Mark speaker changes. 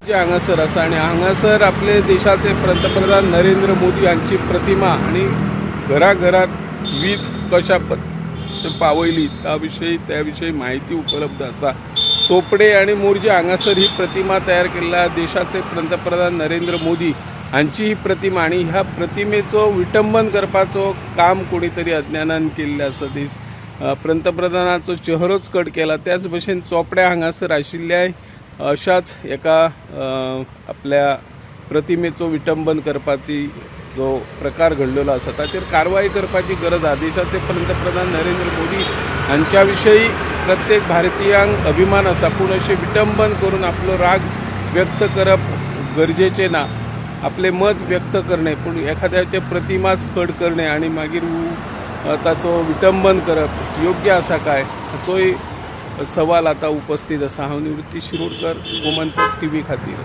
Speaker 1: जे हांगासर आसा आनी हांगासर आपले देशाचे पंतप्रधान नरेंद्र मोदी हांची प्रतिमा आनी घराघरात वीज कशा पद्दतीन पावयली त्या विशयी त्या विशयी म्हायती उपलब्ध आसा. चोपडे आनी मोरजे हांगासर ही प्रतिमा तयार केल्ल्या देशाचे पंतप्रधान नरेंद्र मोदी हांची ही प्रतिमा आनी ह्या प्रतिमेचो विटंबन करपाचो काम कोणी तरी अज्ञानान केल्लें आसा. देश पंतप्रधानाचो चेहरोच कट केला. त्याच भशेन चोपड्या हांगासर आशिल्ल्या अशाच एका आपल्या प्रतिमेचो विटंबन करपाची जो प्रकार घडलेलो आसा ताचेर कारवाय करपाची गरज आसा. देशाचे पंतप्रधान नरेंद्र मोदी हांच्या विशयी प्रत्येक भारतीयांक अभिमान आसा, पूण अशें विटंबन करून आपलो राग व्यक्त करप गरजेचें ना. आपलें मत व्यक्त करणे, पूण एखाद्याचे प्रतिमाच कट करणे आनी मागीर ताचो विटंबन करप योग्य आसा काय, हाचोय सवाल आतां उपस्थित आसा. हांव निवृत्ती शिरोडकर, गोमंतक टीव्ही खातीर.